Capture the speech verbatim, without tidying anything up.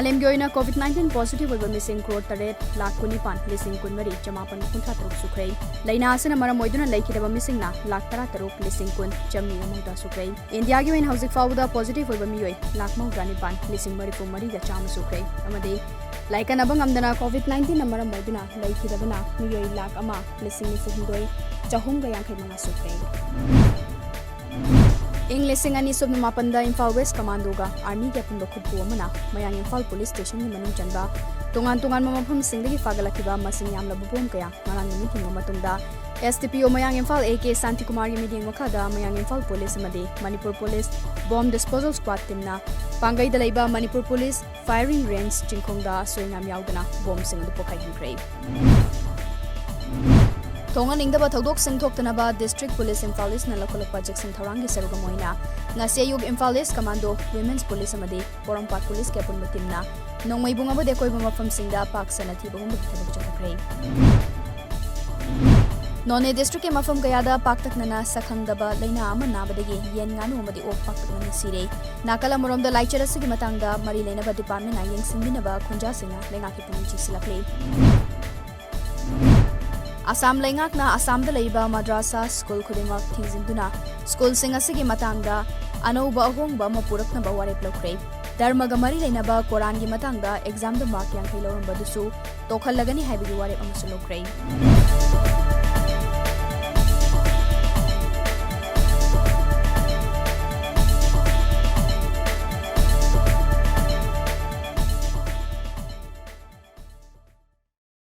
ꯃꯥꯂꯦꯝꯒꯤ ꯑꯣꯏꯅ COVID nineteen positive ꯑꯣꯏꯕ ꯃꯤꯁꯤꯡ ꯀ꯭ꯔꯣꯔ ꯇꯔꯦꯠ ꯂꯥꯈ ꯀꯨꯟꯅꯤꯄꯥꯟ ꯂꯤꯁꯤꯡ ꯀꯨꯟꯃꯔꯤ ꯆꯃꯥꯄꯟ ꯀꯨꯟꯊ꯭ꯔꯥ ꯇꯔꯨꯛ ꯁꯨꯈ꯭ꯔꯦ꯫ ꯂꯥꯏꯅꯥ ꯑꯁꯤꯅ ꯃꯔꯝ ꯑꯣꯏꯗꯨꯅ ꯂꯩꯈꯤꯗꯕ ꯃꯤꯁꯤꯡꯅ ꯂꯥꯈ ꯇꯔꯥ ꯇꯔꯨꯛ ꯂꯤꯁꯤꯡ ꯀꯨꯟ ꯆꯥꯃꯔꯤ ꯃꯧꯗ꯭ꯔꯥ ꯁꯨꯈ꯭ꯔꯦ꯫ ꯏꯟꯗꯤꯌꯥꯒꯤ ꯑꯣꯏꯅ ꯍꯧꯖꯤꯛ ꯐꯥꯎꯕꯗ positive ꯑꯣꯏꯕ ꯃꯤꯑꯣꯏ ꯂꯥꯈ ꯃꯧꯗ꯭ꯔꯥ ꯅꯤꯄꯥꯟ ꯂꯤꯁꯤꯡ ꯃꯔꯤꯐꯨ ꯃꯔꯤꯒ ꯆꯥꯝꯃ ꯁꯨꯈ꯭ꯔꯦ꯫ ꯑꯃꯗꯤ ꯂꯥꯏꯀꯠꯅꯕ ꯉꯝꯗꯅ COVID nineteenꯅ ꯃꯔꯝ ꯑꯣꯏꯗꯨꯅ ꯂꯩꯈꯤꯗꯕꯅ ꯃꯤꯑꯣꯏ ꯂꯥꯈ ꯑꯃ ꯂꯤꯁꯤꯡ ꯅꯤꯐꯨ ꯍꯨꯝꯗꯣꯏ ꯆꯍꯨꯝꯒ ꯌꯥꯡꯈꯩ ꯃꯉꯥ ꯁꯨꯈ꯭ꯔꯦ꯫ ꯏꯪ ꯂꯤꯁꯤꯡ ꯑꯅꯤ ꯁꯨꯞꯅ ꯃꯥꯄꯟꯗ ꯏꯝꯐꯥꯜ ꯋꯦꯁ ꯀꯃꯥꯟꯗꯣꯒ ꯑꯥꯔꯃꯤꯒꯤ ꯑꯄꯨꯟꯕ ꯈꯨꯠꯄꯨ ꯑꯃꯅ ꯃꯌꯥꯡ ꯏꯝꯐꯥꯜ ꯄꯨꯂꯤꯁ ꯁ꯭ꯇꯦꯁꯟꯒꯤ ꯃꯅꯨꯡ ꯆꯟꯕ ꯇꯣꯉꯥꯟ ꯇꯣꯉꯥꯟꯕ ꯃꯐꯝꯁꯤꯡꯗꯒꯤ ꯐꯥꯒꯠꯂꯛꯈꯤꯕ ꯃꯁꯤꯡ ꯌꯥꯝꯂꯕ ꯕꯣꯝ ꯀꯌꯥ ꯉꯔꯥꯡ ꯅꯨꯃꯤꯠ ꯊꯤꯡꯕ ꯃꯇꯨꯡꯗ, SDPO ꯃꯌꯥꯡ ꯏꯝꯐꯥꯜ AK ꯁꯥꯟꯇꯤꯀꯨꯃꯥꯔꯒꯤ ꯃꯤꯠꯌꯦꯡ ꯃꯈꯥꯗ ꯃꯌꯥꯡ ꯏꯝꯐꯥꯜ ꯄꯨꯂꯤꯁ ꯑꯃꯗꯤ ꯃꯅꯤꯄꯨꯔ ꯄꯨꯂꯤꯁ ꯕꯣꯝ ꯗꯤꯁꯄꯣꯖꯦꯜ ꯁ꯭ꯀ꯭ꯋꯥꯗ ꯇꯤꯝꯅ ꯄꯥꯡꯒꯩꯗ ꯂꯩꯕ ꯃꯅꯤꯄꯨꯔ ꯄꯨꯂꯤꯁ ꯐꯥꯌꯔꯤꯡ ꯔꯦꯟꯖ ꯆꯤꯡꯈꯣꯡꯗ ꯑꯁꯣꯏ ꯑꯉꯥꯝ ꯌꯥꯎꯗꯅ ꯕꯣꯝꯁꯤꯡ ꯑꯗꯨ ꯄꯣꯈꯥꯏꯍꯟꯈ꯭ꯔꯦ꯫ ꯊꯣꯡꯍꯟꯅꯤꯡꯗꯕ ꯊꯧꯗꯣꯛꯁꯤꯡ ꯊꯣꯛꯇꯅꯕ ꯗꯤꯁꯇ꯭ꯔꯤꯛ ꯄꯨꯂꯤꯁ ꯏꯝꯐꯥꯜ ꯏꯁꯅ ꯂꯧꯈꯠꯂꯛꯄ ꯆꯦꯛꯁꯤꯟ ꯊꯧꯔꯥꯡꯒꯤ ꯁꯔꯨꯛ ꯑꯃ ꯑꯣꯏꯅ ꯉꯁꯤ ꯑꯌꯨꯛ ꯏꯝꯐꯥꯜ ꯏꯁ ꯀꯃꯥꯟꯗꯣ, ꯋꯤꯃꯦꯟꯁ ꯄꯨꯂꯤꯁ ꯑꯃꯗꯤ ꯄꯣꯔꯣꯝꯄꯥꯠ ꯄꯨꯂꯤꯁꯀꯤ ꯑꯄꯨꯟꯕ ꯇꯤꯝꯅ ꯅꯣꯡꯃꯩꯕꯨꯡ ꯑꯃꯗꯤ ꯑꯀꯣꯏꯕ ꯃꯐꯝꯁꯤꯡꯗ ꯄꯥꯛ ꯁꯟꯅ ꯊꯤꯕ ꯍꯨꯝꯕꯒꯤ ꯊꯕꯛ ꯆꯠꯊꯈ꯭ꯔꯦ꯫ ꯅꯣꯅꯦ ꯗꯤꯁꯇ꯭ꯔꯤꯛꯀꯤ ꯃꯐꯝ ꯀꯌꯥꯗ ꯄꯥꯛꯇꯛꯅꯅ ꯁꯛꯈꯪꯗꯕ ꯂꯥꯏꯅꯥ ꯑꯃ ꯅꯥꯕꯗꯒꯤ ꯌꯦꯟ, ꯉꯥꯅꯨ ꯑꯃꯗꯤ ꯑꯣꯛ ꯄꯥꯛꯇꯛꯅꯅ ꯁꯤꯔꯦ꯫ ꯅꯥꯀꯜ ꯑꯃꯔꯣꯝꯗ ꯂꯥꯏꯆꯠ ꯑꯁꯤꯒꯤ ꯃꯇꯥꯡꯗ ꯃꯔꯤ ꯂꯩꯅꯕ ꯗꯤꯄꯥꯔꯠꯃꯦꯟꯅ ꯌꯦꯡꯁꯤꯟꯕꯤꯅꯕ ꯈꯨꯟꯖꯥꯁꯤꯡꯅ ꯂꯩꯉꯥꯛꯀꯤ ꯄꯨꯛꯅꯤꯡ ꯆꯤꯡꯁꯤꯜꯂꯛꯂꯤ꯫ ꯑꯁꯥꯝ ꯂꯩꯉꯥꯛꯅ ꯑꯁꯥꯝꯗ ꯂꯩꯕ ꯃꯗ꯭ꯔꯥꯁꯥ ꯁ꯭ꯀꯨꯜ ꯈꯨꯗꯤꯡꯃꯛ ꯊꯤꯡꯖꯤꯟꯗꯨꯅ ꯁ꯭ꯀꯨꯜꯁꯤꯡ ꯑꯁꯤꯒꯤ ꯃꯇꯥꯡꯗ ꯑꯅꯧꯕ ꯑꯍꯣꯡꯕ ꯑꯃ ꯄꯨꯔꯛꯅꯕ ꯋꯥꯔꯦꯞ ꯂꯧꯈ꯭ꯔꯦ꯫ ꯙꯔꯃꯒ ꯃꯔꯤ ꯂꯩꯅꯕ ꯀꯣꯔꯥꯟꯒꯤ ꯃꯇꯥꯡꯗ ꯑꯦꯛꯖꯥꯝꯗ ꯃꯥꯔꯛ ꯌꯥꯡꯈꯩ ꯂꯧꯔꯝꯕꯗꯨꯁꯨ ꯇꯣꯛꯍꯜꯂꯒꯅꯤ ꯍꯥꯏꯕꯒꯤ ꯋꯥꯔꯦꯞ ꯑꯃꯁꯨ ꯂꯧꯈ꯭ꯔꯦ꯫